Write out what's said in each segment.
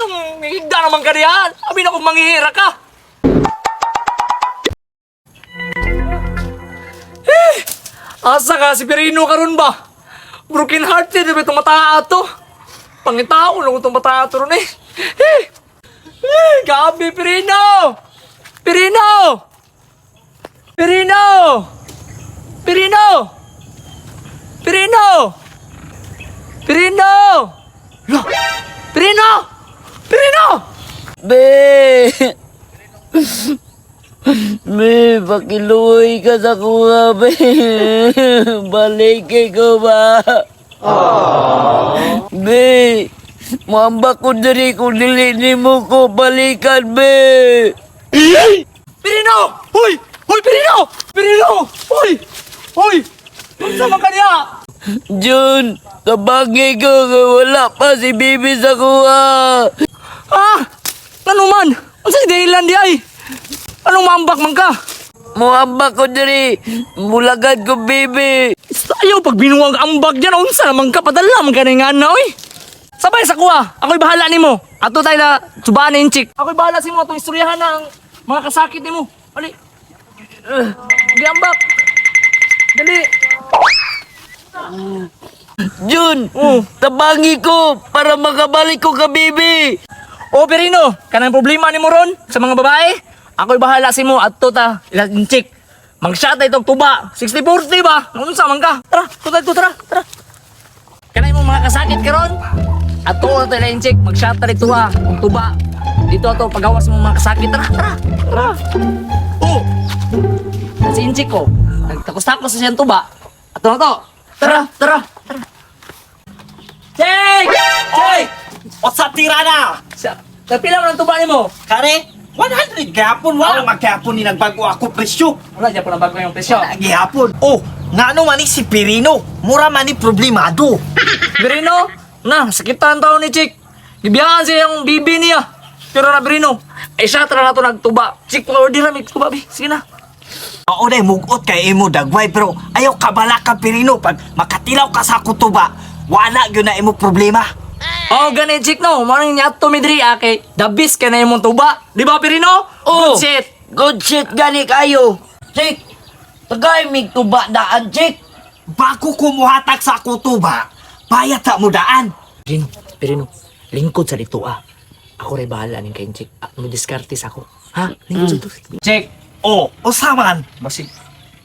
Higda naman ka diyan. Abi na kung manghihira ka. Eh, asa ka si Perino karon ba? Broken hearted ba itong mataa to? Pangitao lang itong mataa to ron eh. Eh, eh, gabi Perino! Perino! Perino! Perino! Perino! Perino! Lo! Perino! Perino! Be! Be, pakiluoy ka sa kuha, be. Balik ko ba? Be, muambak ko diri kung dili nimo ko balikan, be. Pirino! Hoy! Hoy, Pirino! Pirino! Hoy! Hoy! Unsa man kaniya? Jun, tabagi ko nga wala pa si Bibi sa kuha. Ah! Ano man? Unsa dahilan di ay? Anong maambak man ka? Muambak ko diri, mulagad ko, Bibi. Ayaw pag binuwag ambak diyan, unsa naman ka padala man ka nga na oy. Sabay sa kuha, ako'y bahala nimo. Ato tayo na subaan na inchik. Ako'y bahala sa imo atong istoryahan na ang mga kasakit nimo. Ali. Giambak. Dali. Jun, Oh. tabangi ko para makabalik ko ka, Bibi. O Perino, kanang problema nimo ron sa mga babae? Ako'y bahala sa imo adto ta inchik. Mag-shot itong tuba. 60-40 ba? Unsa man ka? Tara, tutay to, tara, tara. Kanay mo mga kasakit karon? Ato na tayo inchik, mag-shot ta dito ha, ang tuba. Dito ato pagawas mo mga kasakit. Tara, tara. Tara. Oh. Si inchik ko, nagtakos-takos sa siyang tuba. Ato na to. Tara, tara, tara. Chik! Oy! What's up, tirana? Sa, kapila mo ng tuba nimo? Kare, 100 gapon. Wala magyapon ni nagbago ako presyo. Wala dyan po na bago yung presyo. Wala gihapon. Oh, ngano man ni si Pirino? Mura man ni problemado. Birino, na, sakitan taon ni Chick. Gibiyaan siya yung bibi niya. Pero na Birino, ay siya tara na to nagtuba. Chick, pa-order na, may tuba, bi. Sige na. Oo day, mugot kay imo dagway pero ayaw kabala ka Pirino pag makatilaw ka sa kutuba. Wala gyud na imo problema. Oh, ganun Chick, no. Maraming niya ato mi diri, ah, kay the best ka na imong tuba. Di ba, Pirino? Oh. Good shit. Good shit gani kayo. Chick, tagay mig tuba daan, Chick. Bago kumuhatag sa kutuba, bayad sa mo daan. Pirino, Pirino, lingkod sa dito, ah. Ako rin bahala ning kay Chick. Ah, mo diskarte sa ako. Ha? Lingkod sa dito. Chick, Oh, usa man. basig.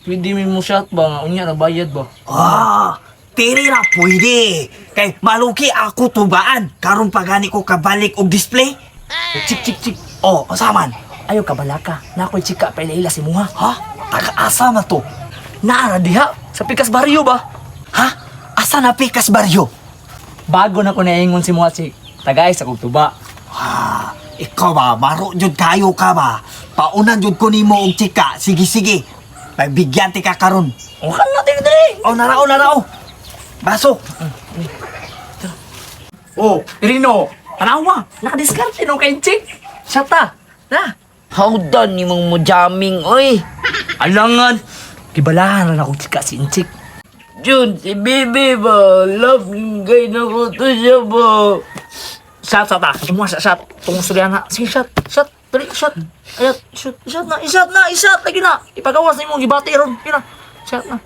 Pwede mi mo shot ba? Nga, unya, nabayad ba? Ah, tiri ra pwede. Kay maluki ako tubaan. Karon pa gani ko kabalik og display. Chick, chick, chick. Oh, usa man. Ayaw kabalaka. Na ako'y chika pa ila si Muha. Ha? Taga-asa man to? Naara diha. Sa Pikas Barrio ba? Ha? Asa na Pikas Barrio? Bago na ko naingon si Muha, Chick. Tagay sa kog tuba. Ha, ikaw ba, maro jud kayo ka ba? Paunan jud ko nimo og chika. Sige, sige. Pagbigyan ti ka karon. O kan natin diri. Oh, narao, narao. Baso. Oh, Irino. Tanawa, nakadiskarte no kay Chick. Siya ta. Na. How done ni mong mo jamming, oy. Alangan. Gibalahan na akong chika si Inchik. Jun, si Bibi ba? Love kay na ko to siya ba? Shot sa ta. Tumuha sa shot. Tungo sa na. Sige, shot. Shot. Dali, shot. Ayat, shot. Shot na, i-shot na, i-shot. Lagi na. Ipagawas na imong gibati ron. Gina. Shot na.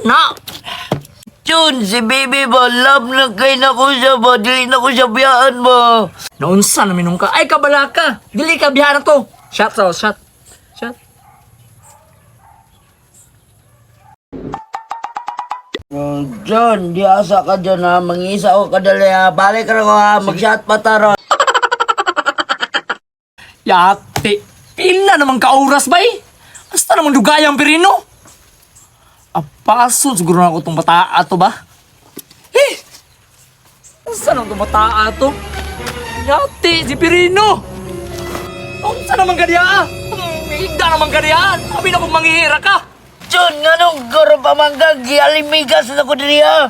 Na. Jun, si Bibi ba? Love na kay na ko siya ba? Dili na ko siya biyaan ba? Naunsa na minong ka. Ay, kabala ka. Dili ka biyahan na to. Shot sa, shot. Shot. Jun, di asa ka dyan ha. Mangisa ko kadali ha. Balik ka na ko ha. Mag-shot pa taro. Yate. Pila naman ka oras bay. Basta naman dugayang pirino. Apaso siguro na ako itong bataa to ba? Eh! Saan ang bataa to? Yate, si Pirino! Unsa naman ka diya? Higda naman ka diya. Sabi na kung manghihira ka. Jun, nganong garo pamangga? Gialimigas na ko diri ha.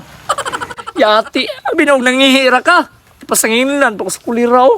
Yate, sabi na kung nangihira ka. Pasanginan pa ko sa kuliraw.